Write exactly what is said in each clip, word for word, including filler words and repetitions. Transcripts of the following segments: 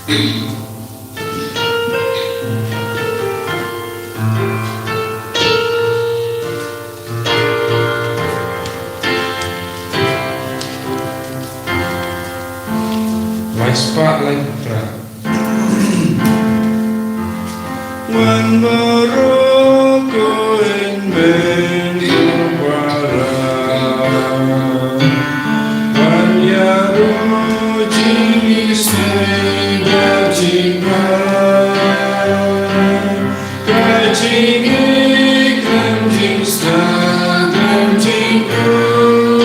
Lai spah lai phra. Wan baroh ko hynmen ko para. Wan ïaroh jingïaseng bad jingpang. Ka jingïeit khlem jingstad khlem jingkhuid.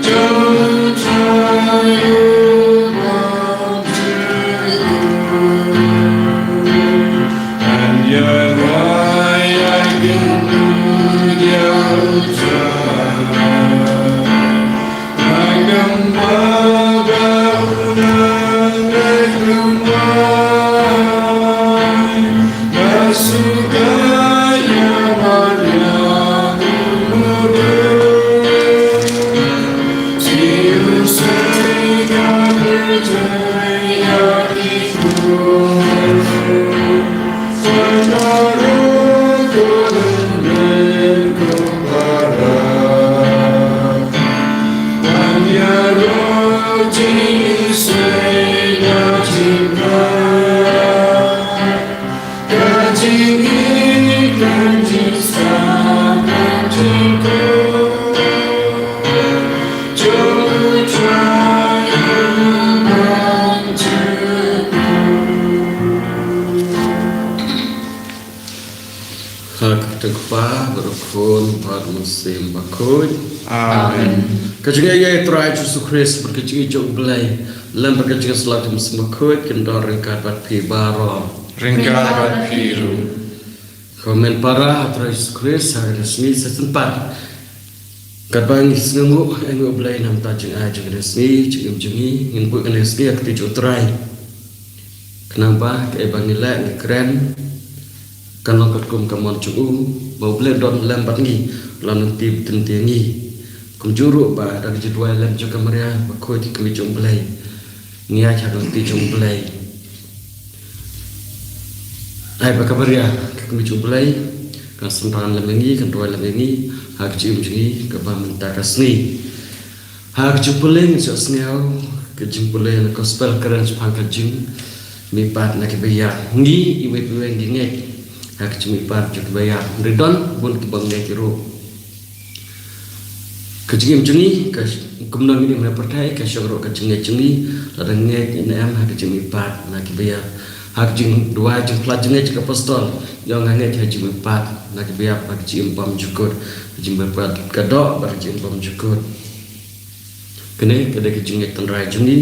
Jong U Trai U Baptist. Ngan ïaroh ïa ki ïa U Trai. Ha ka kyrteng U Kpa, bad U Khun, bad U Mynsiem Bakhuid. Amen. Ka jingïeit ïa U Trai Jisu Khrist, bad ka jingïeit jong U Blei, lem bad ka jingïasyllok jong U Mynsiem Bakhuid, kin don ryngkat bad phi baroh. Ryngkat bad phi ruh. Ko hynmen para ha U Trai Jisu Khrist, ha kane ka sngi September. Katba ngi sngewnguh, eh, ïa U Blei namar ka jingai jong kane ka sngi, jingim jong ngi, ngin buh kane ka sngi ha ka kti jong U Trai. Khnang ba kaei ba ngi leh ngi kren, kan long katkum ka mon jong U, ba U Blei un don lem bad ngi, la nangtei bad tyngeh ngi. Kumjuh ruh ba da ka jingduwai lem jong ka Maria Bakhuid, ka Kmie jong U Blei, ngi ïaid ha ka lynti jong U Blei. Ai ba ka Maria, ka Kmie jong U Blei, kan synran lem ïa ngi, kan duwai lem ïa ngi ha ka jingim jong ngi kaba mynta ka sngi. Ha ka jingpule ngin sa sngew ka jingpule na Gospel kren shaphang ka jingmihpat na ki baïap. Ngi iwei pa iwei ngi ngeit ha ka jingmihpat jong ki baïap. Hynrei don bun ki bym ngeit ruh. Ka jingim jong ngi, ka kumno ngin im ha pyrthei, ka shong ruh ka jingngeit jong ngi, lada ngeit ne em ha ka jingmihpat na ki baïap. Ha ka jingduwai jingphla jingngeit jong ki apostol, ïa nga ngeit ha ka jingmihpat na ki baïap, ha ka jingim bymjukut, ka jingmihpat ka doh bad ka jingim bymjukut. Kane ka dei ka jingngeit tynrai jong ngi.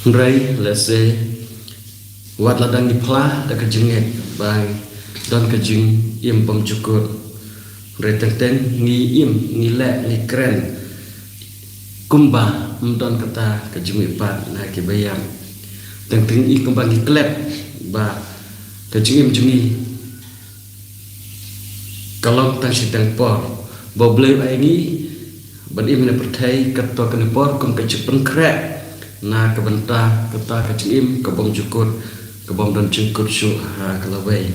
Hynrei lehse wat la dang ngi phla da ka jingngeit ba don ka jingim bymjukut, hynrei teng teng ngi im, ngi leh, ngi kren kumba ym don kata ka jingmihpat na ki baïap. Teng teng i kumba ngi klet ba ka jingim jong ngi ka long tang shiteng por ba U Blei u ai ngi ban im ha pyrthei, kato kane por kum ka jingpynkhreh na ka bynta kata ka jingim ka bymjukut, ka bym don jingkut shuh ha ka lawei.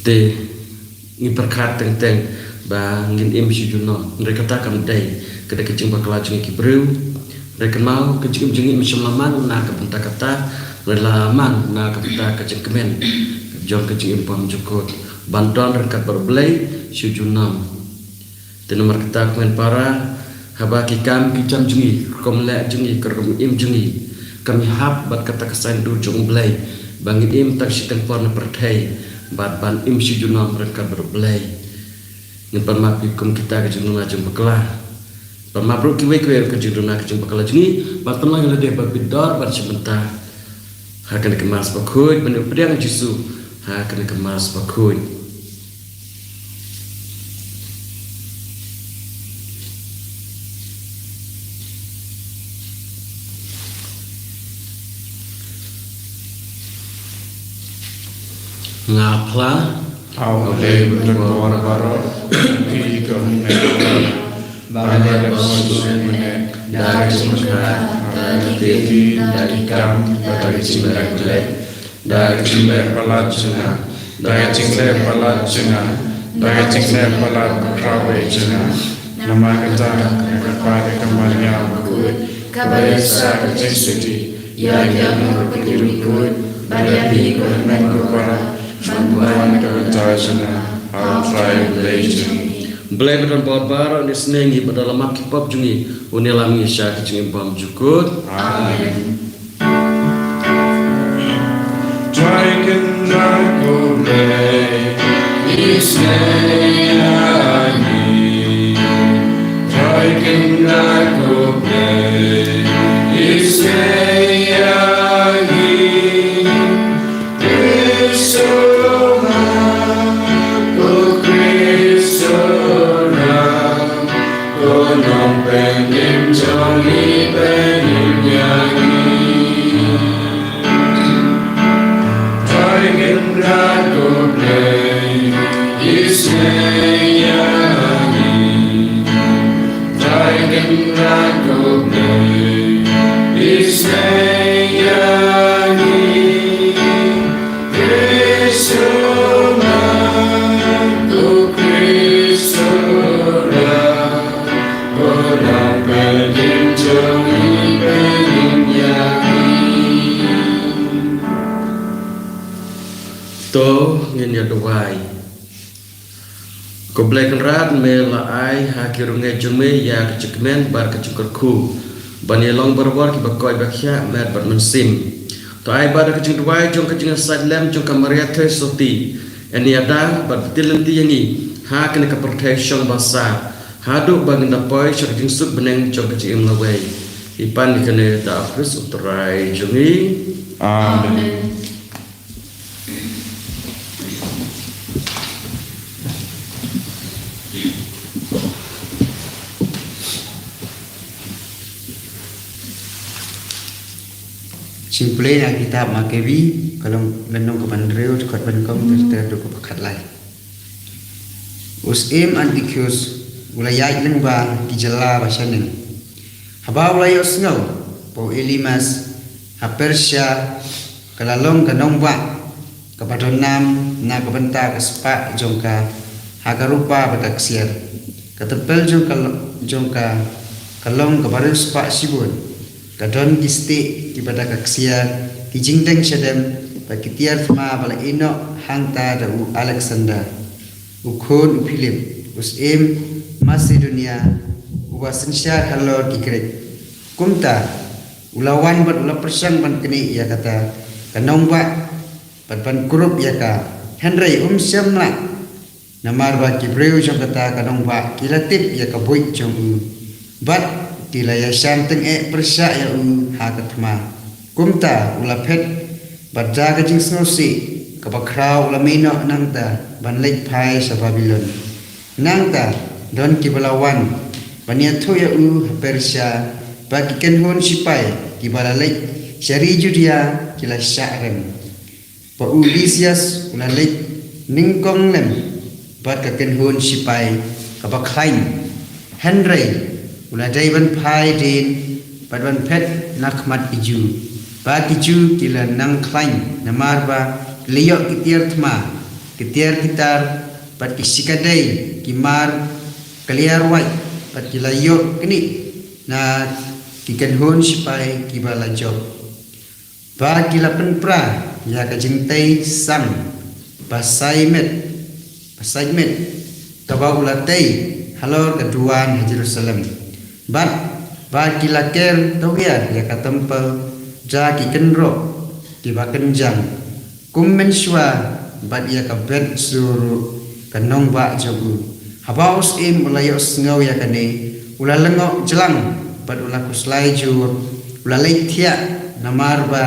Te ngi pyrkhat teng teng ba ngin im shi junom, hynrei kata kam dei, ka dei ka jingbakla jong ngi ki briew. Hynrei kynmaw ka jingim jong ngi ym shym la mang na ka bynta kata, hynrei la mang na ka bynta ka jingkmen jong ka jingim bymjukut ban don ryngkat bad U Blei shi junom. Te namar kata ko hynmen para, haba ki kam ki jam jong ngi, ka rukom leh jong ngi, ka rukom im jong ngi kam ïahap bad kata ka saiñdur jong U Blei ba ngin im tang shiteng por na pyrthei bad ban im shi junom ryngkat bad U Blei, ngin pan map kum kita ka jingduna jingbakla. Pan map ruh kiwei kiwei ruh ka jingduna ka jingbakla jong ngi, ban pynlong ïa lade ba bit dor bad shim bynta ha kane ka Mass bakhuid, ban ïoh pdiang Jisu ha kane ka Mass bakhuid. Nga phla. Hau Blei ba don bor baroh, ki ka hynmen, ba nga dep sngewthuh mynne. Da ka jingkha, da ki ktien, da ki kam, da ka jingleh, da ka jingleh palat jong nga, da ka jingleh palat jong nga, da ka jingleh palat bakhraw jong nga. Namar kata, nga kyrpad ïa ka Maria bakhuid, kaba ïohsngew ka jingsuti ïa ki angel bad ki riewkhuid bad ïa phi ko hynmen ko para, ban wan ha ka bynta jong nga, ha U Trai U Blei jong ngi. Blei ba don bor baroh un ïohsngew ïa ngi, bad da la map ki pop jong ngi un ïalam ïa ngi sha ka jingim bymjukut. Amen. Trai Kynrad ko Blei, isnei ïa ngi. Trai Kynrad ko Blei, isnei ïa ngi. Khrist u Ram, ko Khrist u Ram, ko Nongpynim jong ngi, pynim ïa ngi. Trai Kynrad ko Blei, isnei ïa ngi. Trai Kynrad ko Blei, isnei ïa ngi. Khrist u Ram, ko Khrist u Ram, ko Nongpynim jong ngi, pynim ïa ngi. To ngin ïa duwai. Ko Blei Kynrad, me la ai ha ki riewngeit jong me ïa ka jingkmen bad ka jingkyrkhu ban ïa long barabor kiba koit ba khiah met bad mynsiem. To ai ba da ka jingduwai jong ka jingïasaid lem jong ka Maria Theisotti, yn ïada bad btin lynti ïa ngi ha kane ka pyrthei shong ba sah, haduh ba ngin da poi sha ka jingsuk bneng jong ka jingim lawei. Ngi pan ïa kane da U Khrist U Trai jong ngi. Amen. Amen. Jingpule na kitab Makabi, ka lynnong kaba hynriew, dkhot ba nyngkong ter ter haduh kaba khatlai. U syiem Antiokos u la ïaid lyngba ki jylla ba shaneng. Haba u la ïohsngew ba u Elimas ha Persia ka la long ka nongbah kaba don nam na ka bynta ka spah jong ka ha ka rupa bad ka ksiar. Ka templ jong ka, jong ka, ka long kaba riewspah shibun. Ka don ki stieh kiba da ka ksiar, ki jingdeng shadem bad ki tiar thma ba la ïehnoh hangta da u Alexander, u khun u Philip, u syiem Masedonia, uba synshar halor ki Grik. Kumta u la wan bad u la pyrshang ban knieh ïa kata ka nongbah bad ban kurup ïa ka. Hynrei um shym lah, namar ba ki briew jong kata ka nongbah ki la tip ïa ka buit jong u, bad ki la ïashan tyngeh pyrshah ïa u ha ka thma. Kumta u la phet bad da ka jingsngewsih kaba khraw u la mih noh nangta ban leit phai sha Babilon. Nangta don kiba la wan ban ïathuh ïa u ha Persia, ba ki kynhun sipai kiba la leit sha ri Judia ki la shah rem, ba u Lisias u la leit nyngkong lem bad ka kynhun sipai kaba khlaiñ. Hynrei u la dei ban phai dien bad ban phet na khmat ki Jiw, ba ki Jiw ki la nang khlaiñ, namar ba ki la ïoh ki tiar thma, ki tiar ki tar bad ki shikadei, ki mar, ki liar wait, bad ki la ïoh knieh na ki kynhun sipai kiba la jop. Ba ki la pynpra ïa ka jingtei sang ba saiwmiet, ba saiwmiet, kaba u la tei halor ka duwan ha Jerusalem. Bad ba ki la ker tawiar ïa ka templ da ki kynroh kiba kynjang, kum mynshuwa bad ïa ka bet sur ruh ka nongbah jong u. Haba u syiem u la ïohsngew ïa kane, u la lyngngoh jlang bad u la khuslai jur, u la leit thiah, namar ba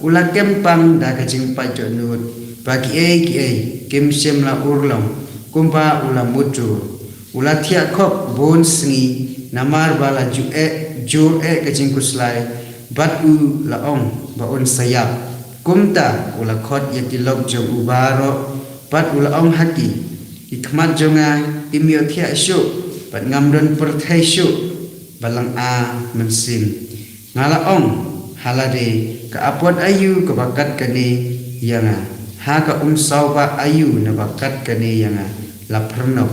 u la kem pang da ka jingpait dohnud ba kiei kiei kim shym la urlong kumba u la mutdur. U la thiah khop bun sngi, namar ba la ju eh, jur eh ka jingkhuslai, bad u la ong ba un sa ïap. Kumta u la khot ïa ki lok jong u baroh, bad u la ong ha ki, ki khmat jong nga kim ïohthiah shuh, bad ngam don pyrthei shuh. ba lynga mynsiem. Nga la ong ha lade, ka apot aïu kaba kat kane ïa nga? Ha ka umsaw ba aïu naba kat kane ïa nga? La pyrnok.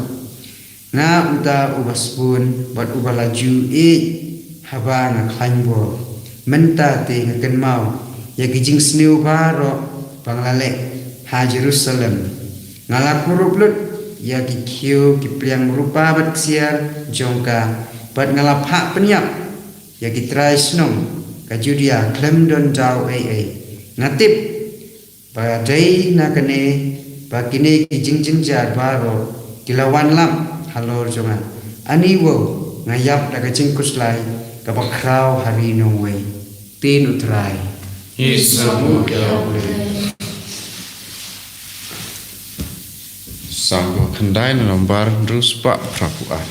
Nga uta uba sbun bad uba la ju ïeit haba nga khlaiñ bor. Mynta te nga kynmaw ïa ki jingsniew baroh ba nga la leh ha Jerusalem. Nga la kurup lut ïa ki khiew ki pliang rupa bad ksiar jong ka, bad nga la phah pynïap ïa ki trai shnong ka Judia khlem don daw ei ei. Nga tip ba dei na kane ba kine ki jingjynjar baroh ki la wan lap halor jong nga. Ani wow, nga ïap da ka jingkhuslai kaba khraw ha ri nongwei. Ktien U Trai. Ïa u Blei. Salm khyndai na nombar hynriew spah phra phew ar.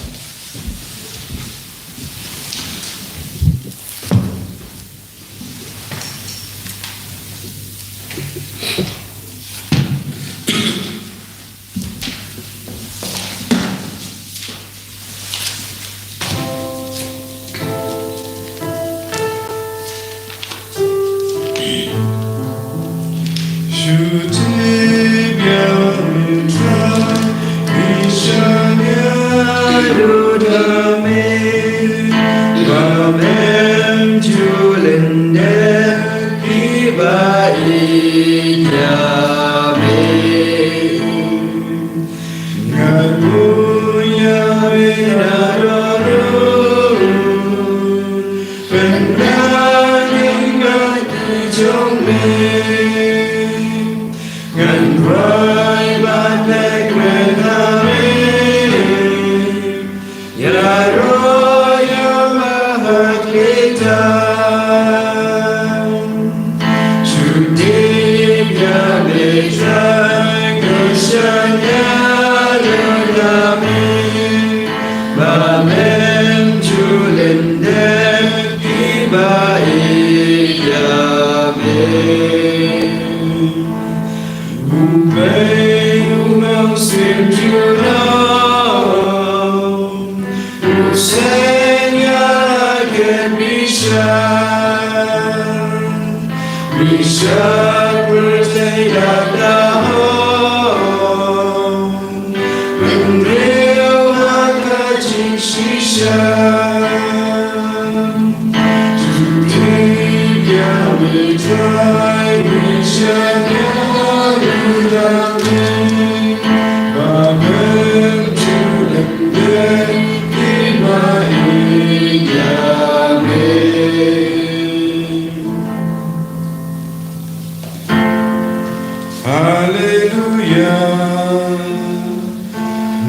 Haleluya.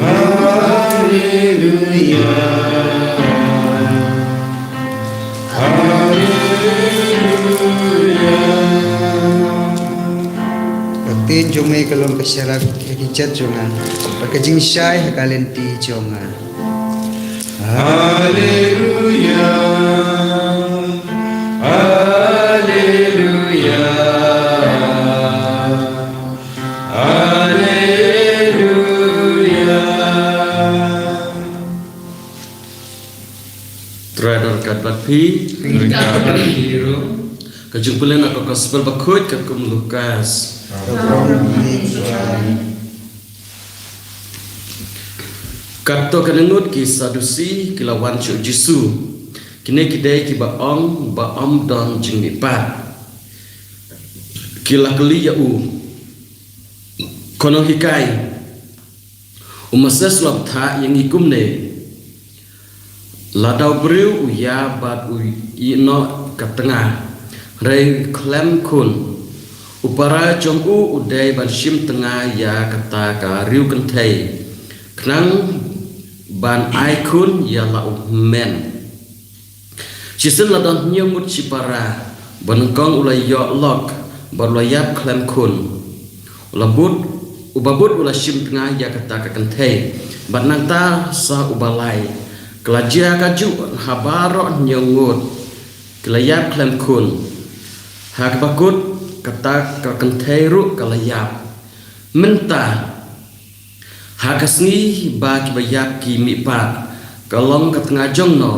Haleluya. Haleluya. Ka ktien jong me ka long ka sharak ïa ki jait jong nga, bad ka jingshai ha ka lynti jong nga. Haleluya. Haleluya. Haleluya. Trai da ryngkat bad phi. Ryngkat bad phi ruh. Ka jingpule na ka Gospel bakhuid katkum u Lukas. Katto katne ngut ki Sadusi ki la wan sha u Jisu. Kine ki dei kiba ong ba ym don jingmihpat. Ki la kylli ïa u, ko nonghikai, u Moses u la bthah ïa ngi kumne: lada u briew u ïap bad u ïeh noh ka tnga, hynrei u khlem khun, u para jong u u dei ban shim tnga ïa kata ka riew kynthei, khnang ban ai khun ïa la u hynmen. Shisien la don hynñiew ngut shipara, ba nyngkong u la ïoh lok bad u la ïap khlem khun. U la bud, u babud u la shim tnga ïa kata ka kynthei, bad nangta sa u balai. Ka la jia kajuh ha baroh hynñiew ngut, ki la ïap khlem khun. Ha kaba kut kata ka kynthei ruh ka la ïap. Mynta ha ka sngi ba kiba ïap ki mihpat, ka long ka tnga jong no?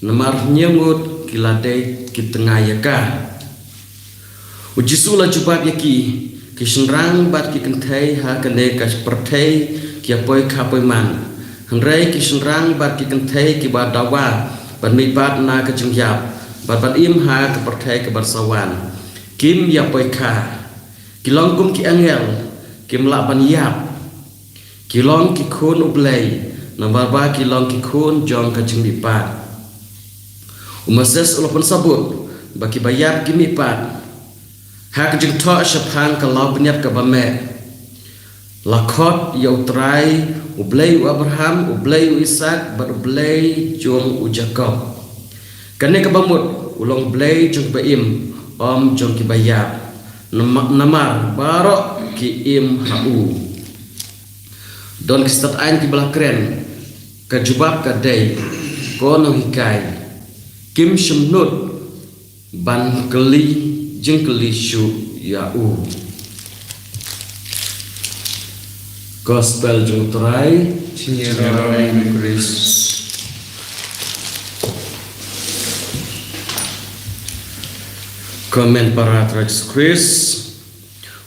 namar hynñiew ngut ki la dei ki tnga ïa ka. U Jisu u la jubab ïa ki, ki shynrang bad ki kynthei ha kane ka pyrthei ki ïa poi kha poi man. Hynrei ki shynrang bad ki kynthei kiba dawa ban mihpat na ka jingïap bad ban im ha ka pyrthei kaban sa wan, kim ïa poi kha. Ki long kum ki angel, kim lah ban ïap. Ki long ki khun U Blei, namar ba ki long ki khun jong ka jingmihpat. U Moses u la pynsabut ba kiba ïap ki mihpat. Ha ka jingthoh shaphang ka law pynïap kaba meh, la khot ïa U Trai, U Blei u Abraham, U Blei u Isak bad U Blei jong u Jakob. Kane kaba mut u long Blei jong kiba im, ym jong kiba ïap. Nama-, namar baroh ki im ha u. Don ki stad aiñ kiba la kren, ka jubab ka dei, ko nonghikai, kim shym nud ban kylli jingkylli shuh ïa u. Gospel jong U Trai. Jingïaroh ïa u Khrist. Ko hynmen para Trai Jisu Khrist,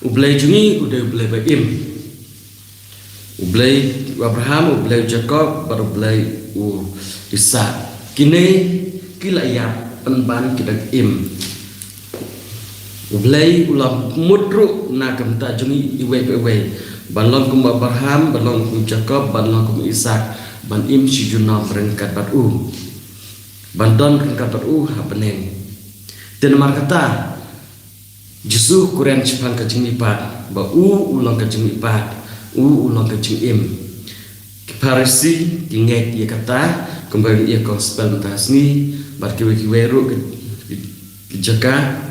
U Blei jong ngi u dei U Blei ba im. U Blei u Abraham, U Blei u Jakob bad U Blei u Isak. Kine ki la ïap pynban ki dang im. U Blei u la mut ruh na ka bynta jong ngi iwei pa iwei, ban long kum u Abraham, ban long kum u Jakob, ban long kum u Isak, ban im shi junom ryngkat bad u, ban don ryngkat bad u ha bneng. Te namar kata Jisu u kren shaphang ka jingmihpat ba u u long ka jingmihpat, u u long ka jingim. Ki Pharisi ki ngeit ïa kata, kumba ïa ka Gospel mynta ka sngi bad kiwei kiwei ruh ki, ki, ki jaka.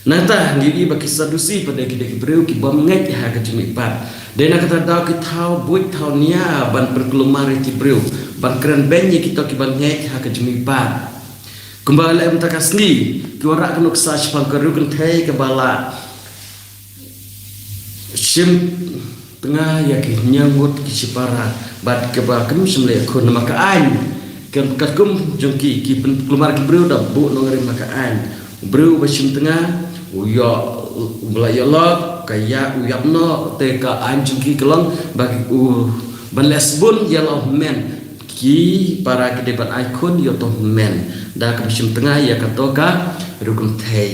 Nangta ngi ïohi ba ki Sadusi pat dei ki dei ki briew ki bym ngeit ha ka jingmihpat. Dei na kata daw ki thaw buit thaw nia ban pynkulmar ïa ki briew, ban kren beiñ ïa kito kiba ngeit ha ka jingmihpat. Kumba leh mynta ka sngi, ki wanrah ka nuksa shaphang ka riewkynthei kaba la shim tnga ïa ki hynñiew ngut ki shipara bad kaba kim shym leh khun namar ka aiñ. Kum katkum jong ki, ki pynkulmar ki briew da buh nongrim ha ka aiñ. U briew uba shim tnga u ïoh, uba la ïoh lok ka ïa u ïap noh, te ka aiñ jong ki ka long ba ki u ban leh sbun ïa la u hynmen. Ki para ki dei ban ai khun ïa uto u hynmen da kaba shim tnga ïa kato ka riewkynthei.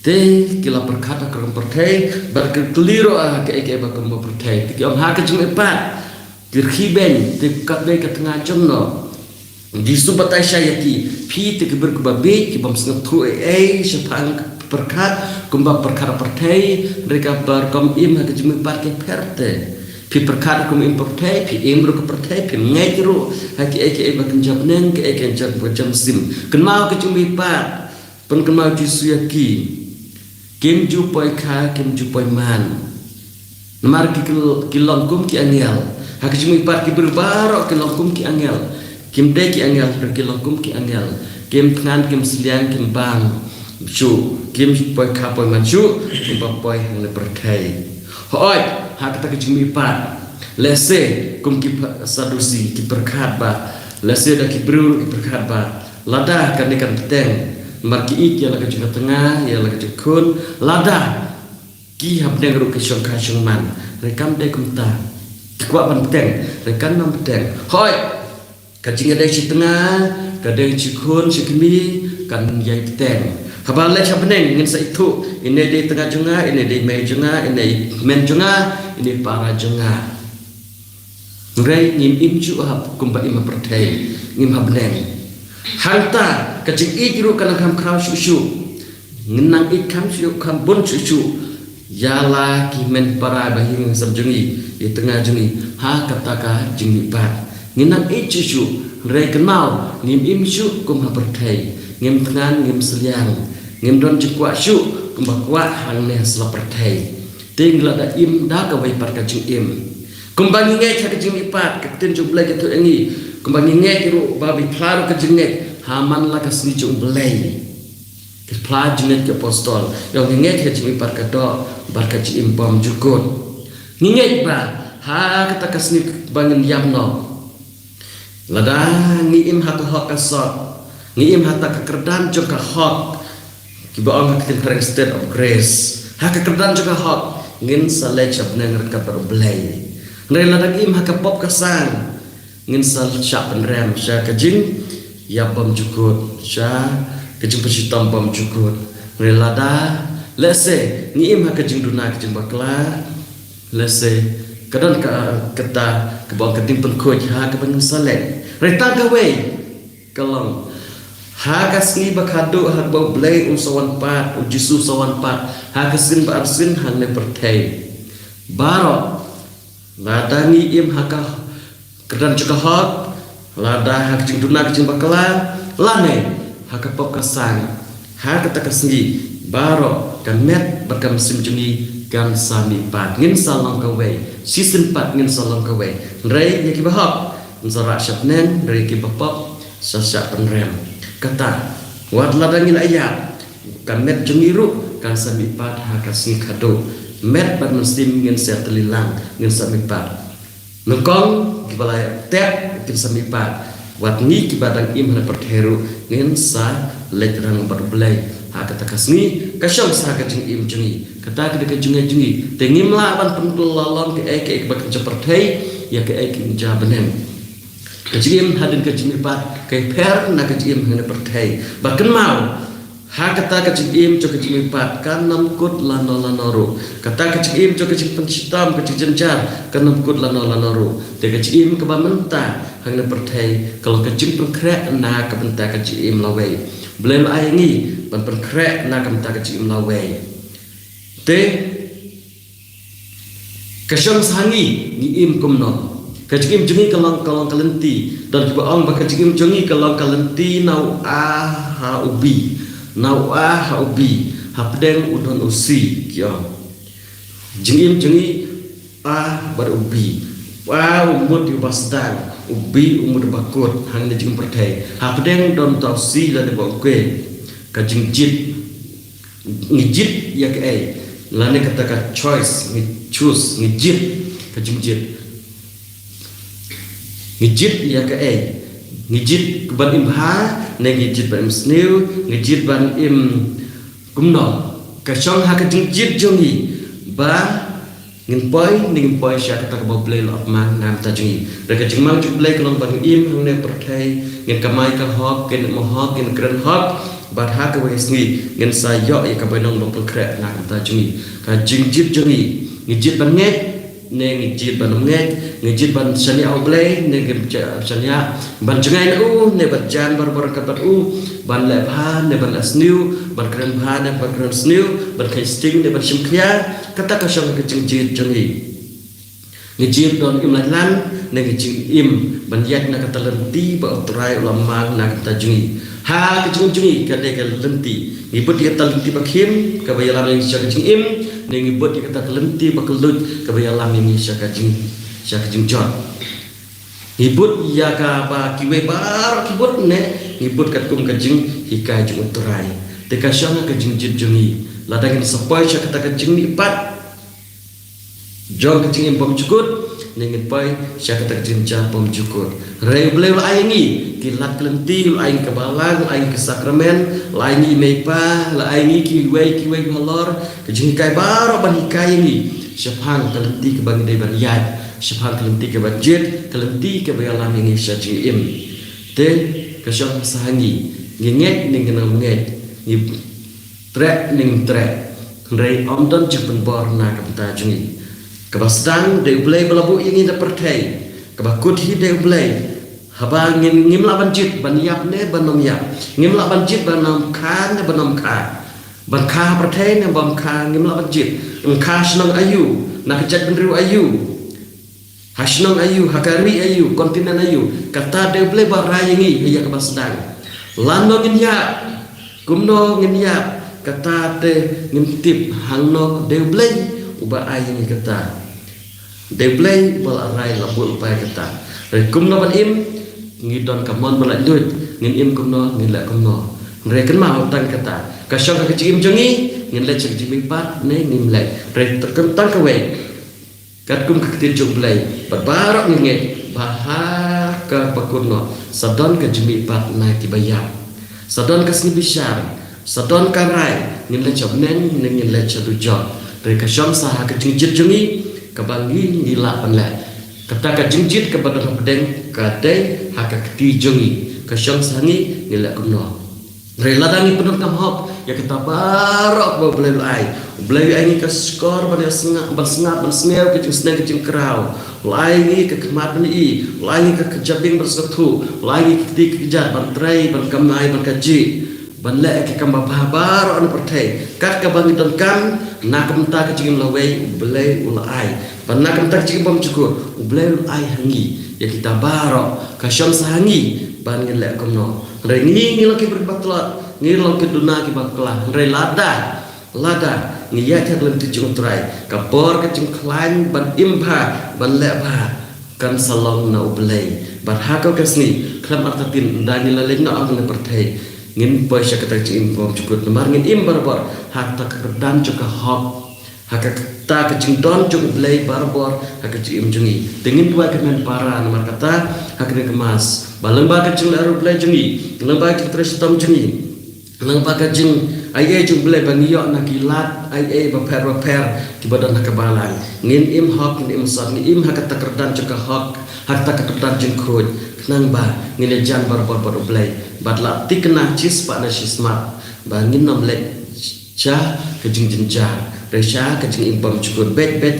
Te ki la pyrkhat ha ka rukom pyrthei bad ki kylli ruh ha kaei kaei ba kumba pyrthei. Te ki ong ha ka jingmihpat ki rkhie beiñ, te kat dei ka tnga jong no. Jisu batai shai ïa ki, phi te ki briew kiba bieit, ki bym sngewthuh ei ei shaphang pyrkhat, kumba pyrkhat pyrthei, hynrei kaba rukom im ha ka jingmihpat ka pher te. Phi pyrkhat rukom im pyrthei, phi im ruh ka pyrthei, phim ngeit ruh ha kiei kiei ba kynja bneng, kiei kiei ba kynja mynsiem. Kynmaw ka jingmihpat. Pynkynmaw Jisu ïa ki, kim ju poi kha, kim ju poi man. Namar ki, ki, ki long kum ki angel. Ha ka jingmihpat ki briew baroh ki long kum ki angel. Kim dei ki angel, hynrei ki long kum ki angel. Kim thngan, kim sliang, kim bang shuh, kim poi kha poi man shuh, kim ba poi hangne pyrthei. Hooid, ha kata ka jingmihpat, lehse kum ki pha-, Sadusi ki pyrkhat ba, lehse da ki briew ki pyrkhat ba lada kane kan bteng, namar ki ïeit ïa la ka jong ka tnga, ïa la ka jong ka khun, lada ki ha bneng ruh ki shong kha shong man, hynrei kam dei kumta. Ki kwah ban bteng, hynrei kan ym bteng. Hooid, ka jingïadei shi tnga, ka dei shi khun shi kmie, kan ïai bteng. Haba leit ha bneng ngin sa ithuh, ine dei tnga jong nga, ine dei mei jong nga, ine i hynmen jong nga, ine i para jong nga. Hynrei ngim im shuh ha kumba im ha pyrthei, ngim ha bneng. Hangta ka jingïeit ruh ka nang kham khraw shuh shuh. Ngin nang ïeit kham shuh, kham bun shuh shuh ïa la ki hynmen para ba hi ngi sem jong ngi, ïa tnga jong ngi, ha kata ka jingmihpat. Ngin nang ïeit shuh shuh, hynrei kynmaw, ngim im shuh kum ha pyrthei, ngim thngan, ngim sliang, ngim don jingkwah shuh kumba kwah hangne ha sla pyrthei. Te ngi la da im da kawei pat ka jingim. Kumba ngi ngeit ha ka jingmihpat, ka ktien jong U Blei ka ïathuh ïa ngi. Kumba ngi ngeit ruh ba ngi phla ruh ka jingngeit ha man la ka sngi jong U Blei. Ki phla jingngeit ki apostol, ïa ngi ngeit ha ka jingmihpat ka doh bad ka jingim bymjukut. Ngi ngeit ba ha kata ka sngi ba ngin ïap noh, lada ngi im ha ka hok ka sot, Ngi im ha kata ka kyrdan jong ka hok, kiba ong ha ka ktien phareng state of grace. Ha ka kyrdan jong ka hok ngin sa leit sha bneng ryngkat bad U Blei. Hynrei lada ngi im ha ka pop ka sang, ngin sa shah pynrem sha ka jingïap bymjukut, sha ka jingpynshitom bymjukut. Hynrei lada, lehse, ngi im ha ka jingduna ka jingbakla, lehse ka don ka, kata kaba ong ka jingpynkhuid ha kaba ngin sa leit. Hynrei tang kawei ka long, ha ka sngi ba khadduh ha kaba U Blei un sa wan pat, U Jisu sa wan pat, ha ka sien ba arsien hangne pyrthei. Baroh, lada ngi im ha ka kyrdan jong ka hok, lada ha ka jingduna ka jingbakla, lane ha ka pop ka sang, ha kata ka sngi, baroh ka met bad ka mynsiem jong ngi kan sa mihpat. Ngin sa long kawei, shisien pat ngin sa long kawei. Hynrei ïa kiba hok ngin sa rah sha bneng, hynrei ïa kiba pop sa shah pynrem. Kata, wat lada ngi la ïap, ka met jong ngi ruh kan sa mihpat ha ka sngi khadduh. Met bad mynsiem ngin sa tylli lang, ngin sa mihpat. Nyngkong kiba la tep kin sa mihpat. Wat ngi kiba dang im ha pyrthei ruh ngin sa leit rang bad U Blei ha kata ka sngi. Ka shong sa ha ka jingim jong ngi, kata ka dei ka jingim jong ngi. Te ngim lah ban pynlong kaei kaei kaba kynja pyrthei ïa kaei kynja bneng. Ka jingim hadien ka jingmihpat ka pher na ka jingim ha pyrthei. Bad kynmaw, ha kata ka jingim jong ka jingmihpat kan ym kut lano lano ruh. Kata ka jingim jong ka jingpynshitom, ka jingjynjar, kan ym kut lano lano ruh. Te ka jingim kaba mynta ha pyrthei ka long ka jingpynkhreh na ka bynta ka jingim lawei. U Blei u la ai ïa ngi ban pynkhreh na ka bynta ka jingim lawei. Te ka shong sa ha ngi, ngi im kumno. Ka jingim jong ngi ka long, ka long ka lynti. Don kiba ong ba ka jingim jong ngi ka long ka lynti na u A ha u B. Na u A ha u B. Hapdeng u don u C, ki ong. Jingim jong ngi, A bad u B. U A u mut ïa uba sdang, u B u mut uba kut, hangne jingim pyrthei. Hapdeng don uta u C lane ba u K. Ka jingjied. Ngi jied ïa kaei? Lane kata ka choice, ngi choose, ngi jied, ka jingjied. Ngi jied ïa kaei? Ngi jied ban im bha, ne ngi jied ban im sniew, ngi jied ban im kumno? Ka shong ha ka jingjied jong ngi ba ngin poi ne ngin poi sha kata kaba U Blei u la ap mang na ka bynta jong ngi. Hynrei ka jingmang jong U Blei ka long ba ngin im hangne ha pyrthei, ngin kamai ka hok, ngin leh hok, ngin kren hok, bad ha kawei ka sngi ngin sa ïoh ïa ka bainong ba pynkhreh na ka bynta jong ngi. Ka jingjied jong ngi, ngi jied ban ngeit ne ngi jied ban ym ngeit, ngi jied ban shaniah U Blei ne ngim shaniah, ban jngai na u ne ban jan barabor ryngkat bad u, ban leh bha ne ban leh sniew, ban kren bha ne ban kren sniew, ban kheiñ sting ne ban shim khia. Kata ka shong ha ka jingjied jong ngi. Ngi jied ban im lait lang ne ngi jied im ban ïaid na kata ka lynti ba U Trai u la mang na ka bynta jong ngi. Ha ka jingim jong ngi ka dei ka lynti. Ngi bud ïa kata ka lynti ba khim kaba ïalam ïa ngi sha ka jingim, ne ngi bud ïa kata ka lynti ba kylluid kaba ïalam ïa ngi sha ka jing, sha ka jingjot. Ngi bud ïa kaba kiwei baroh ki bud ne ngi bud katkum ka jinghikai jong U Trai. Te ka shong ha ka jingjied jong ngi. Lada ngin sa poi sha kata ka jingmihpat jong ka jingim bymjukut, ne ngin poi sha kata ka jingjia bymjukut. Hynrei U Blei u la ai ïa ngi ki lad ki lynti, u la ai ïa ngi ka balang, u la ai ïa ngi ki sakramen, u la ai ïa ngi i mei i pa, u la ai ïa ngi kiwei kiwei ki halor, ka jinghikai baroh ban hikai ïa ngi shaphang ka lynti kaba ngi dei ban ïaid, shaphang ka lynti kaba jied, ka lynti kaba ïalam ïa ngi sha jingim. Te ka shong sa ha ngi, ngi ngeit ne ngim ngeit, ngi treh ne ngim treh. Hynrei ym don jingpynbor na ka bynta jong ngi. Kaba sdang dei U Blei ba la buh ïa ngi na pyrthei. Kaba kut hi dei U Blei. Haba ngin, ngim lah ban jied ban ïap ne ban ym ïap. Ngim lah ban jied ban ym kha ne ban ym kha. Ban kha ha pyrthei ne ban ym kha, ngim lah ban jied. Ym kha shnong aïu, na ka jaitbynriew aïu, ha shnong aïu, ha ka ri aïu, kontinent aïu, kata dei U Blei ba rai ïa ngi ha ïa kaba sdang. Lano ngin ïap, kumno ngin ïap, kata te ngim tip. Hangno, dei U Blei uba ai ïa ngi kata. Dei U Blei uba la rai, la buh, la pynpaw kata. Hynrei kumno ban im, ngi don ka mon ba laitluid, ngin im kumno, ngin leh kumno. Hynrei kynmaw tang kata, ka shong ha ka jingim jong ngi, ngin leit sha ka jingmihpat ne ngim leit. Hynrei tang kawei, katkum ka ktien jong U Blei, bad baroh ngi ngeit ba ha kaba kut noh sa don ka jingmihpat na kiba ïap. Sa don ka sngi bishar, sa don ka rai, ngin leit sha bneng ne ngin leit sha dujok. Hynrei ka shong sa ha ka jingjied jong ngi, kaba ngi ngi lah ban leh. Kata ka jingjied kaba don hapdeng ka dei ha ka kti jong ngi. Ka shong sa ha ngi, ngi leh kumno. Hynrei lada ngi pyndonkam hok ïa kata baroh ba U Blei u la ai, U Blei u ai ngi ka shkor ban ïa sngap, ban sngap, ban sngew ka jingsneng ka jingkraw. U la ai ngi ka khmat ban ïohi, u la ai ngi ka jabieng ban sngewthuh, u la ai ngi ka kti ka kjat ban trei, ban kamai, ban kajih, ban leh ïa ka kam babha baroh na pyrthei. Kat kaba ngi donkam, na ka bynta ka jingim lawei U Blei u la ai. Bad na ka bynta ka jingim bymjukut U Blei u la ai ha ngi ïa kita baroh. Ka shong sa ha ngi ban ngin leh kumno. Hynrei ngi ngi long ki briew ba tlot, ngi long ki duna kiba bakla. Hynrei lada, lada ngi ïaid ha ka lynti jong U Trai, ka bor ka jingkhlaiñ ban im bha, ban leh bha, kan sa long na U Blei. Bad ha kawei ka sngi khlem artatien, ynda ngi la leit noh ha kane ka pyrthei, ngin poi sha kata ka jingim bymjukut namar ngin im barabor ha kata ka kyrdan jong ka hok, ha kata ka jingdon jong U Blei barabor ha ka jingim jong ngi. Te ngin duwai kyrmen para namar kata ha kane ka Mass ba lyngba ka jingleh U Blei jong ngi, lyngba ka jingtrei shitom jong ngi, lyngba ka jingaiei jong U Blei ba ngi ïoh na ki lad aiei bapher bapher kiba don ha ka balang, ngin im hok, ngin im sot, ngin im ha kata ka kyrdan jong ka hok, ha kata ka kyrdan jingkhuid, khnang ba ngin ïajan barabor bad U Blei. Bad la thikna shispah na shismat ba ngin ym leit sha ka jingjynjar, hynrei sha ka jingim bymjukut. Beit beit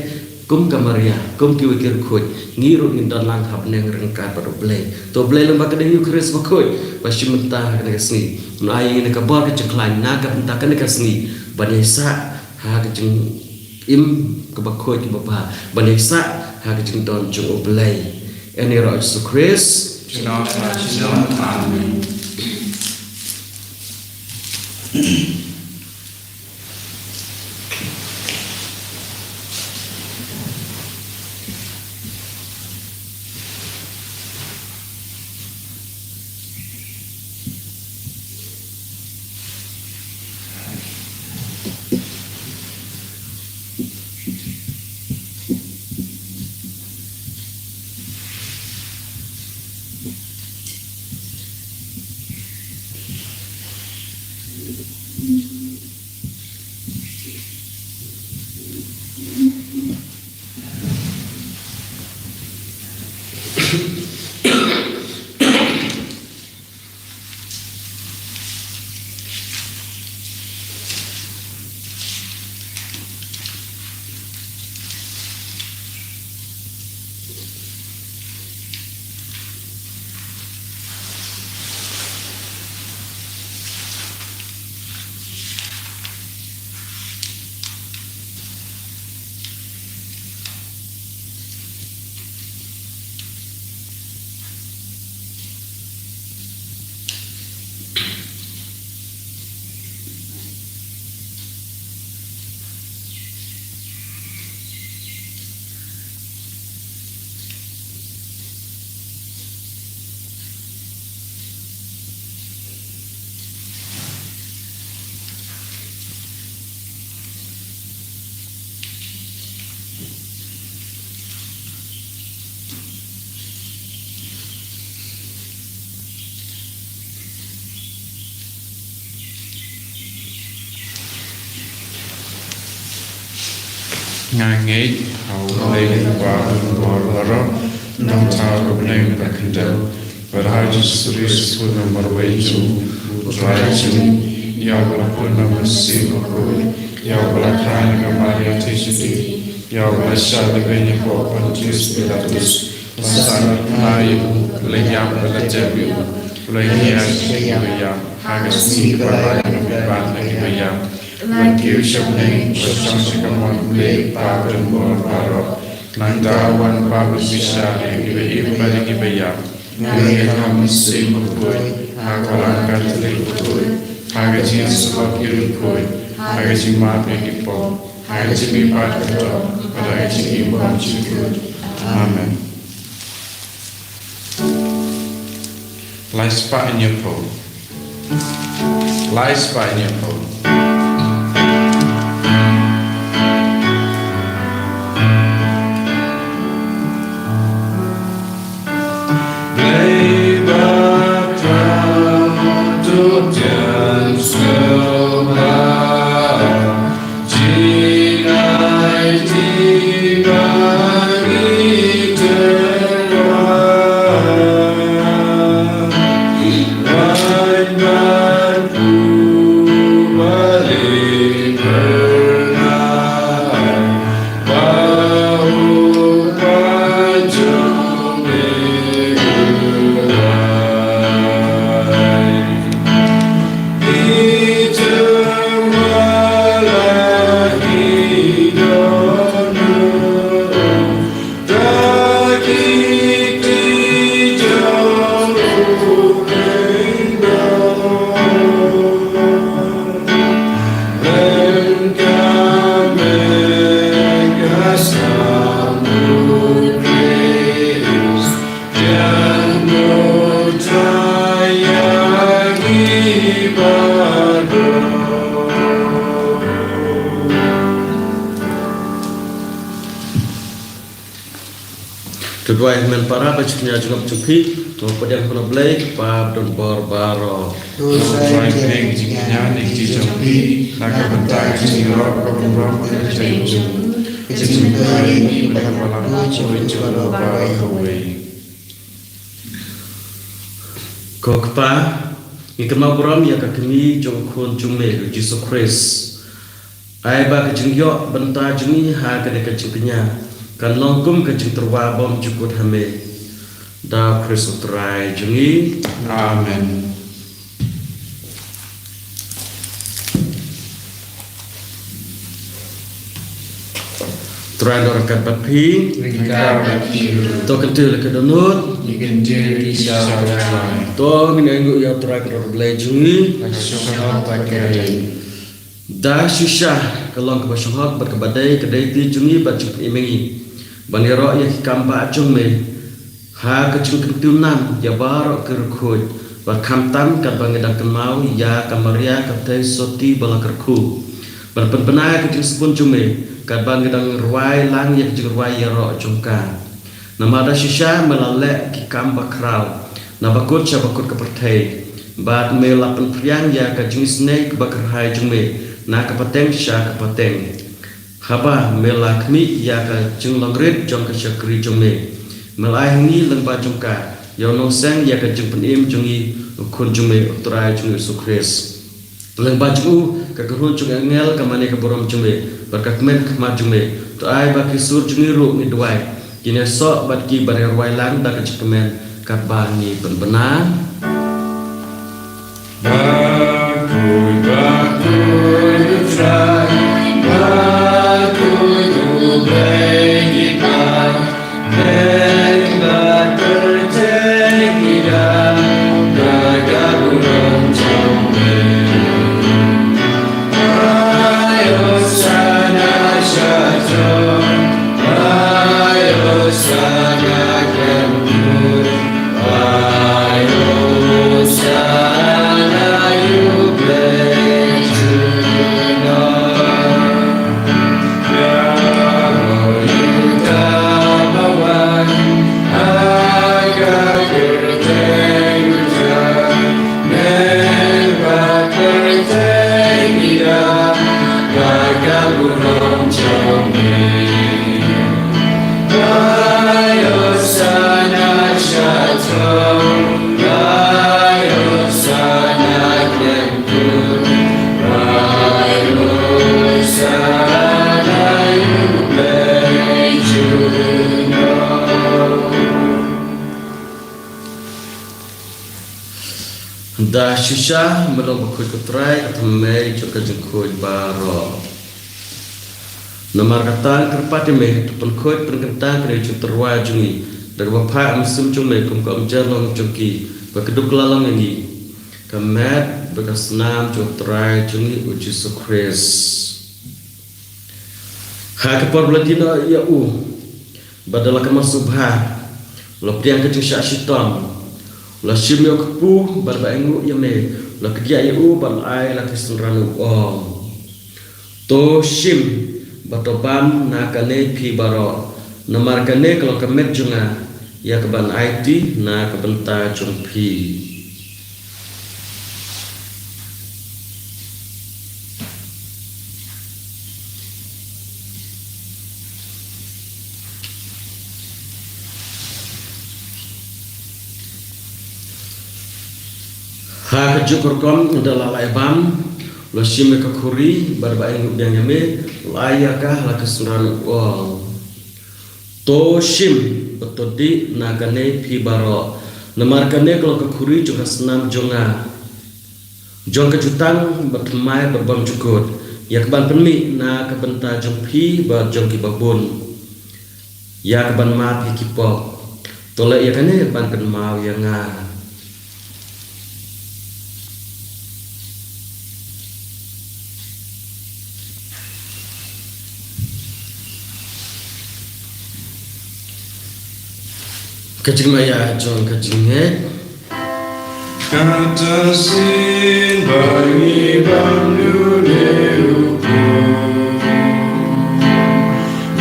kum ka Maria, kum kiwei ki riewkhuid, ngi ruh ngin don lang ha bneng ryngkat bad U Blei. To U Blei lyngba ka Dei Eukharist bakhuid ba shim bynta ha kane ka sngi, un ai ïa ngi ka bor ka jingkhlaiñ na ka bynta kane ka sngi ban ïaisah ha ka jingim kaba khuid kaba bha, ban ïaisah ha ka jingdon jong U Blei. Ïa ngi ruh Jisu Khrist. Junom la junom. Amen. Nga ngeit ha U Blei Uba don bor baroh, Nongthaw ha bneng bad ha khyndew, bad ha U Jisu Khrist U Khun Marwei jong U Trai jong ngi, ïa Uba la pun na U Mynsiem Bakhuid, ïa Uba la kha na ka Maria Theisotti, ïa Uba la shah lehbeiñ hapoh Pontius Pilatus, la sahnarphna ïa U, la ïap bad la jep ïa U, la hiar sha kiba ïap, ha ka sngi kaba lai U la pynbna na kiba ïap, U la kiew sha bneng, U la shong sha ka mon U Blei Uba don bor baroh. Nangta U wan U Kpa ban bishar ïa kiba im bad ïa kiba ïap. Nga ngeit ha U Mynsiem Bakhuid, ha ka Balang Katholik bakhuid, ha ka jingïasyllok ki riewkhuid, ha ka jingmap ïa ki pop, ha ka jingmihpat ka jong, bad ha ka jingim bymjukut. Amen. Lai spah hynñiewphew. Lai spah hynñiewphew. Blei ba khraw to te Duwai hynmen para ba jingkñia jong nga bad jong phi, to pdiang ha U Blei Kpa badonbor baroh. To sa ïa ka jingkñia ne ka jong phi, na ka bynta ka jingïaroh ka burom ka jong u, ka jingkyrkhu bad ka balang ka jong u baroh kawei. Ko Kpa, ngi kynmaw burom ïa ka kmie jong u Khun jong me, u Jisu Khrist. Ai ba ka jingïoh bynta jong ngi ha kane ka jingkñia kan long kum ka jingtyrwa bymjukut ha me. Da U Khrist U Trai jong ngi. Amen. Trai un don ryngkat bad phi. Ryngkat bad phi ruh. To kyntiew la ka dohnud. Ngi kyntiew ki sha U Trai. To ngin ainguh ïa U Trai ka dohnud Blei jong ngi. Ka shong hok bad ka dei. Da shisha ka long kaba shong hok bad kaba dei, ka dei ti jong ngi bad jong phi ïa ngi ban ïaroh ïa ki kam bah jong me. Ha ka jingkyntiew nam ïa baroh ki riewkhuid, bad khamtam katba ngi dang kynmaw ïa ka Maria ka theisotti ba la kyrkhu, ban pynbna ïa ka jingsbun jong me katba ngi dang rwai lang ïa ka jingrwai ïaroh jong ka. Namar da shisha me la leh ki kam bakhraw na bakut sha bakut ka pyrthei, bad me la pynphriang ïa ka jingisynei kaba kyrhai jong me na ka pateng sha ka pateng. Haba me la khmih ïa ka jinglong rit jong ka shakri jong me, me la ai ha ngi lyngba jong ka ïa u nongseng ïa ka jingpynim jong ngi, u Khun jong me, U Trai jong ngi U Jisu Khrist. Lyngba jong u ka kynhun jong ki angel, ka mane ka burom jong me bad ka kmen ka khmat jong me, to ai ba ki sur jong ngi ruh, ngi duwai, kin ïasoh bad ki ban ïarwai lang da ka jingkmen katba ngi pynbna. Bakhuid, bakhuid U Trai, bakhuid U Blei ki paidbah, pyrthei ki dap da ka burom jong me. Ai Hosana sha throne, ai Hosana khlem kut, ai Hosana ïa U Blei junom. Da shisha me long bakhuid ko Trai, ka thymmei jong ka jingkhuid baroh. Namar kata kyrpad ïa me, to pynkhuid pynkyntang kane ka jingtyrwa jong ngi da kaba phah ïa u mynsiem jong me kum ka umjer long jong ki, ba ka duk la long ïa ngi ka met bad ka snam jong u Trai jong ngi u Jisu Khrist. Ha ka por ba la die noh ïa u bad da la kynmaw sngewbha, u la pdiang ka jingshah shitom, u la shim ïa u kpu bad ba ainguh ïa me, u la kdiah ïa u bad u la ai la ki synran, u ong: To shim bad to bam na kane phi baroh, namar kane ka long ka met jong nga, ïa kaban aiti na ka bynta jong phi. Ha kajuh ka rukom da la lah ïa bam, u la shim ïa ka khuri bad ba ainguh biang ïa me, u la ai ïa ka ha la ki synran, u ong: To shim bad to dih na kane phi baroh, namar kane ka long ka khuri jong ka snam jong nga, jong ka jutang bathymmai bad bymjukut, ïa kaban pynmih na ka bynta jong phi bad jong kiba bun, ïa kaban map ïa ki pop. To leh ïa kane ban kynmaw ïa nga. Ka jingmaïa jong ka jingngeit. Kata shisien ba ngi bam lune u khun,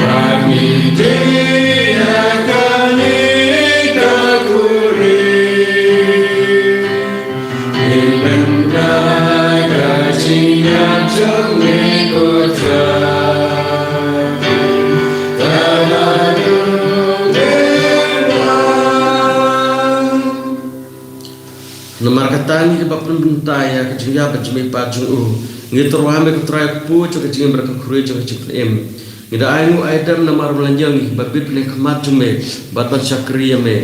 ba ngi dei na kane Namar kata ngi kiba pynbynta ïa ka jingïap bad jingmihpat jong u, ngi tyrwa ha me ko Trai, ko Kpu jong ka jingim bad ka khuri jong ka jingpynim. Ngi da ainguh aidem namar me la ñiew ngi kiba bit ha khmat jong me bad ban shakri ïa me.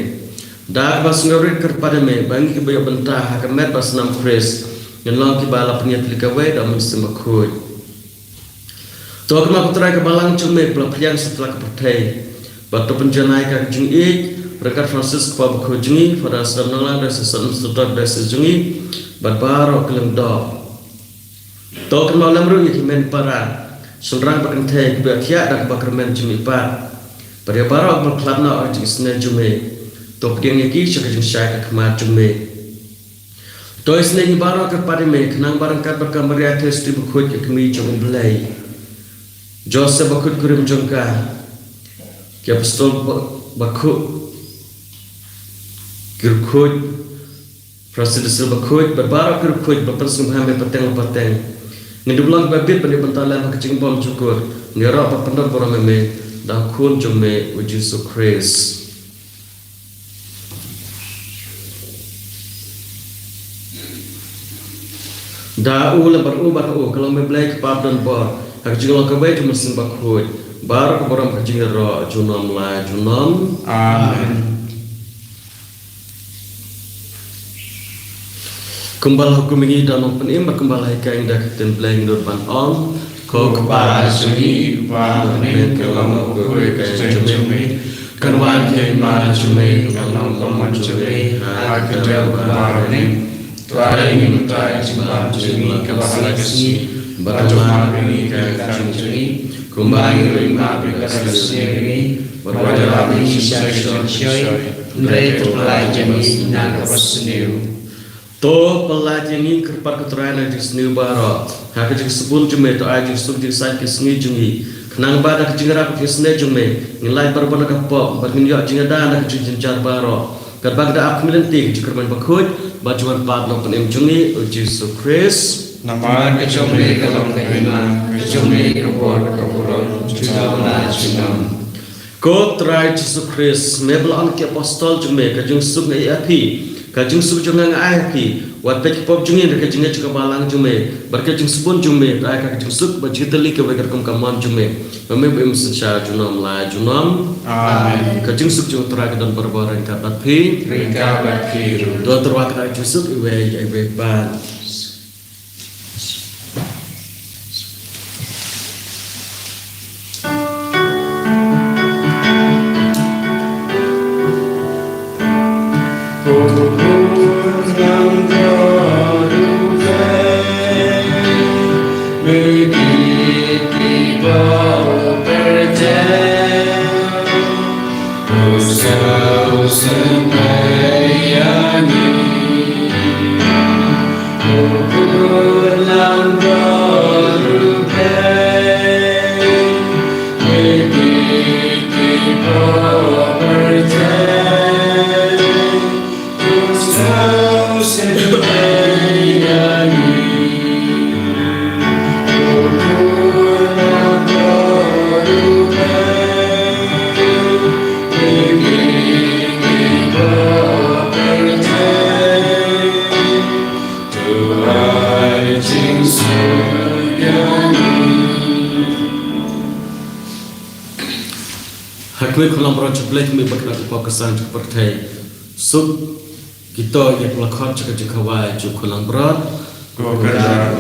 Da kaba sngewrit kyrpad ïa me ba ngi kiba ïoh bynta ha ka met bad snam Khrist ngin long kiba la pynïatylli kawei da u Mynsiem Bakhuid. To kynmaw ko Trai ka balang jong me ba la phriang satlak ka pyrthei, bad to pynjanai ka jingïeit ryngkat Francis Kpa Bakhuid jong ngi, Father Sdang Nonglang, Diocesan Administrator Diocese jong ngi, bad baroh ki lyngdoh. To kynmaw lem ruh ïa ki hynmen para, shynrang bad kynthei kiba ïohthiah da kaba kyrmen jingmihpat, bad ïa baroh kiba khlad noh ha ka jingisynei jong me. To pdiang ïa ki sha ka jingshai ka khmat jong me. To isynei ïa ngi baroh kyrpad ïa me, khnang ba ryngkat bad ka Maria Theisotti Bakhuid, ka Kmie jong U Blei, Joseph Bakhuid kurim jong ka, ki Apostol ba-, Bakhuid, ki Riewkhuid, Francis de Sales Bakhuid, bad baroh ki riewkhuid ba pynsngewbha ïa me pateng la pateng, ngin dup long kiba bit ban ïoh bynta lem ha ka jingbymjukut, ngin ïaroh ban pyndon burom ïa me da u Khun jong me u Jisu Khrist. Da u, lem bad u, bad ha u, ka long me Blei ka Kpa badonbor, ha ka jinglong kawei jong u Mynsiem Bakhuid, baroh ka burom ka jingïaroh junom la junom. Amen. Kumba la hukum ïa ngi da u Nongpynim, bad kumba la hikai ïa ngi da ka ktien Blei, ngin nud ban ong: Ko Kpa jong ngi uba ha bneng, ka long kyrkhu ïa ka kyrteng jong me, kan wan ka hima jong me, kan long ka mon jong me ha ka kyrteng kumba ha bneng. To ai ïa ngi mynta ka jingbam jong ngi kaba ha la ka sngi, bad to map ïa ngi ka kam jong ngi, kumba ngi ruh ngi map ïa ki ba sniew ïa ngi, bad wat ïarap ïa ngi sha ka jingshoi, hynrei to pyllait ïa ngi na kaba sniew. To pyllait ïa ngi, kyrpad ko Trai, na ka jingsniew baroh, ha ka jingsbun jong me, to ai jingsuk jingsaiñ ki sngi jong ngi, khnang ba da ka jingïarap ka jingisynei jong me, ngin lait barabor na ka pop, bad ngin ïoh jingïada na ka jingjynjar baroh, katba ngi da ap khmih lynti ïa ka jingkyrmen bakhuid bad jingwan pat u Nongpynim jong ngi u Jisu Khrist. Namar ka jong me ka long ka hima, ka jong me ka bor, ka burom junom la junom. Ko Trai Jisu Khrist, me ba la ong ïa ki apostol jong me: Ka jingsuk nga ïa phi, ka jingsuk jong nga nga ai ha phi. Wat peit ki pop jong ngi, hynrei ka jingngeit jong ka balang jong me bad ka jingsbun jong me, to ai ka jingsuk bad jingtylli kawei katkum ka mon jong me, ba me im synshar junom la junom. Amen. Ka jingsuk jong u Trai ka don barabor ryngkat bad phi. Ryngkat bad phi ruh. To tyrwa ka jingsuk iwei ïa iwei pat. Ha khmih, khun langbrot jong U Blei, khmih bad kane ka pop ka san jong ka pyrthei. Suk kito ïa ki ba la khot sha ka jingkhawai jong u khun langbrot. Ko Kynrad,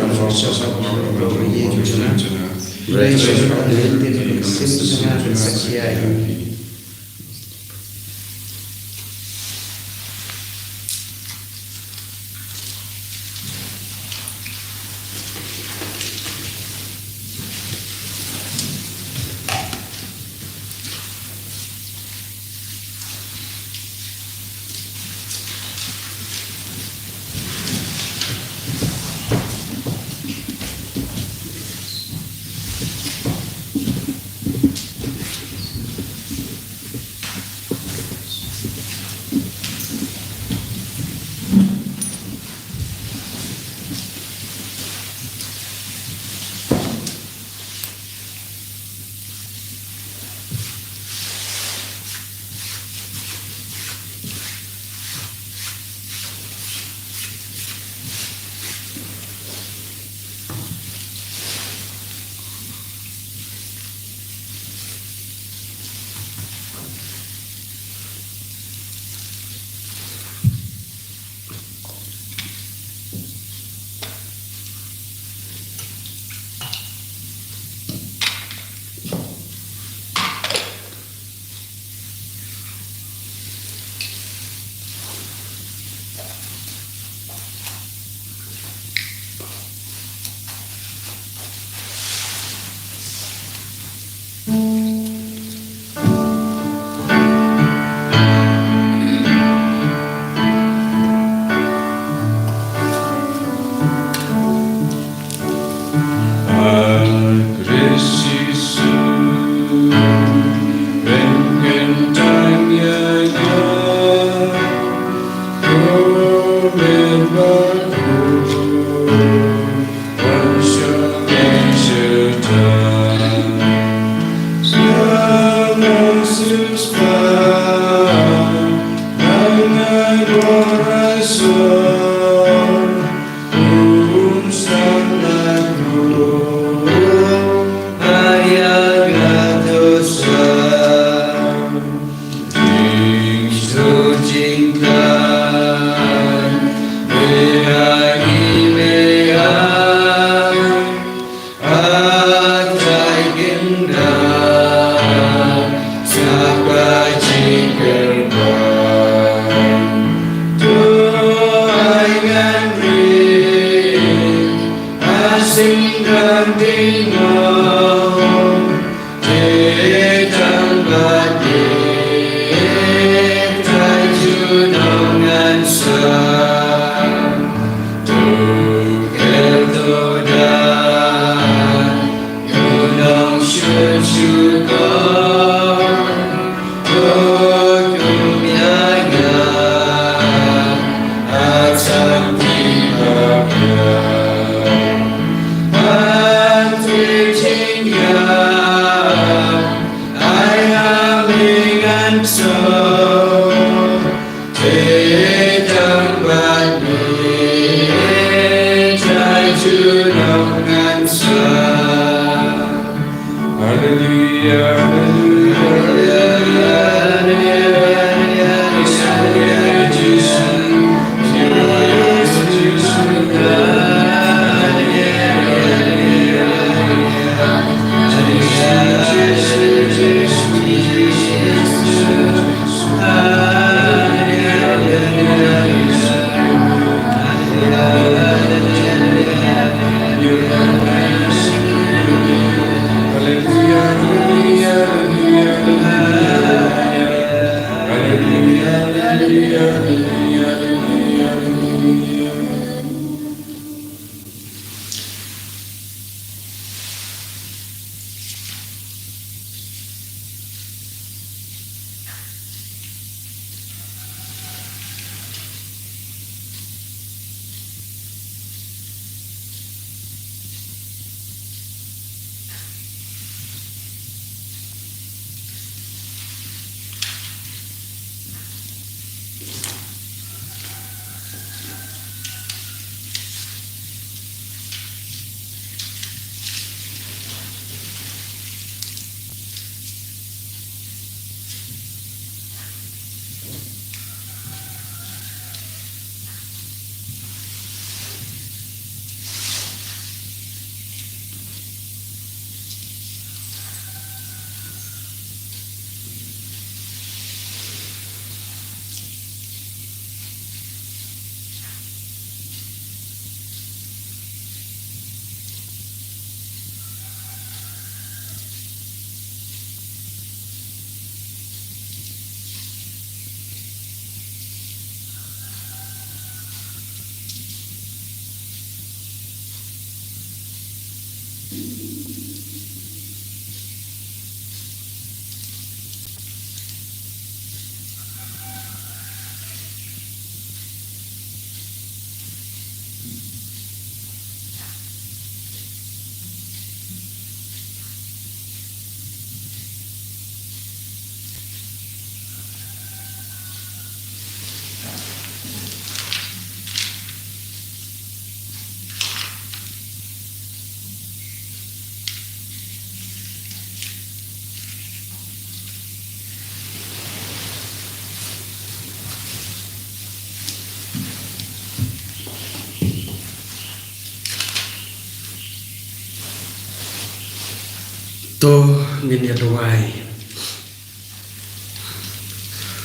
To ngin ïa duwai.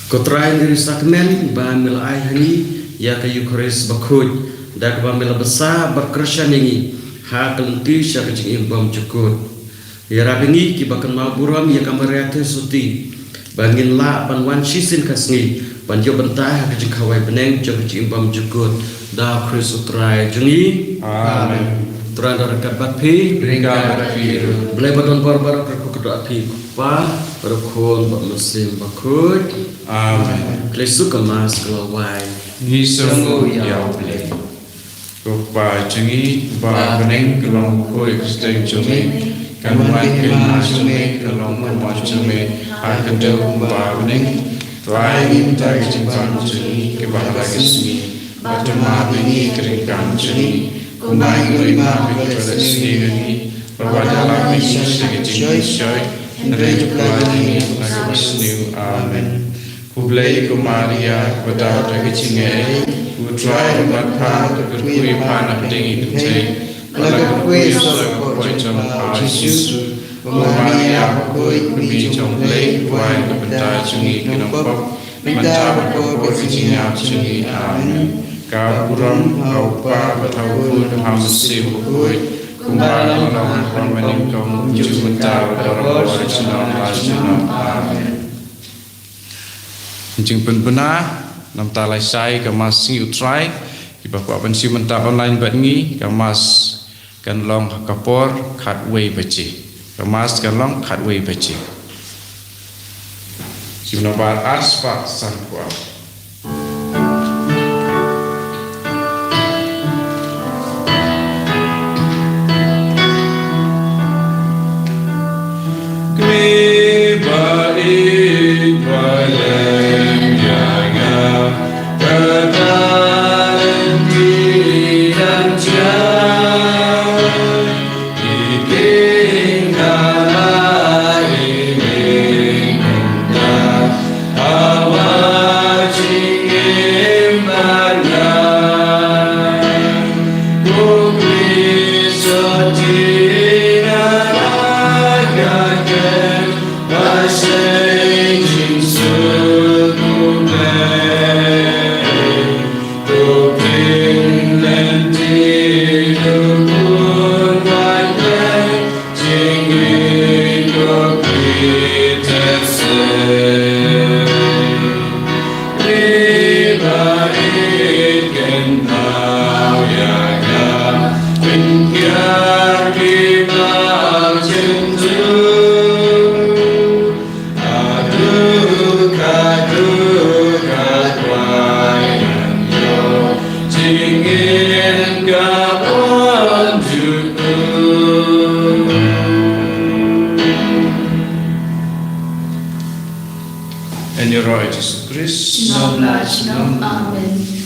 Ko Trai, ngi ri sakmen ba me la ai ha ngi ïa ka Eukharist bakhuid, da kaba me la bsa bad kyrshan ïa ngi ha ka lynti sha ka jingim bymjukut. Ïarap ïa ngi kiba kynmaw burom ïa ka Maria Theisotti, ba ngin lah ban wan shisien ka sngi ban ïoh bynta ha ka jingkhawai bneng jong ka jingim bymjukut. Da Khrist u Trai jong ngi. Amen. Trai un don ryngkat bad phi. Ryngkat bad phi ruh. Blei ba don bor baroh un kyrkhu kyrdoh ïa phi, Kpa bad u Khun bad u Mynsiem Bakhuid. Amen. Khlei suk ka Mass ka la wai. Ngi sngewnguh ïa U Blei. Ko Kpa jong ngi ba ha bneng, ka long ka kyrteng jong me, kan wan ka hima jong me, ka long ka mon jong me ha ka kyrteng kumba ha bneng. Trai, ai ïa ngi mynta ka jingbam jong ngi kaba ha la ka sngi, bad to map ïa ngi ka ryngkat jong ngi, kumba ngi ruh ngi map ïa kiba la isynei ïa ngi, bad wat ïalam ïa ngi sha ka jingpynshoi, hynrei to pynlait ïa ngi na kaba sniew. Amen. Khublei ko Maria, kaba da ka jingaiei, U Trai u don bad pha, to kyrkhu ïa pha na pdeng ki kynthei, bad la kyrkhu ïa ka kpoh jong pha Jisu. Ko Maria bakhuid, Kmie jong U Blei, duwai na ka bynta jong ngi ki nongpop, mynta bad ha ka por ka jingïap jong ngi. Amen. Ka burom ha U Kpa bad ha U Khun bad ha U Mynsiem Bakhuid, kumba la long ha u mynnyngkong, mynta bad ha ka por ka jingim la ka jingim. Amen. Jingpynbna namar ka lashai ka Mass Sngi U Trai, kiba kwah ban shu mynta online bad ngi, ka Mass kan long ha ka por khatwei baje. Ka Mass kan long khatwei baje. Jingpynbna ar spah sanphew ar. Yn ïaroh ïa Jisu Khrist. Amen.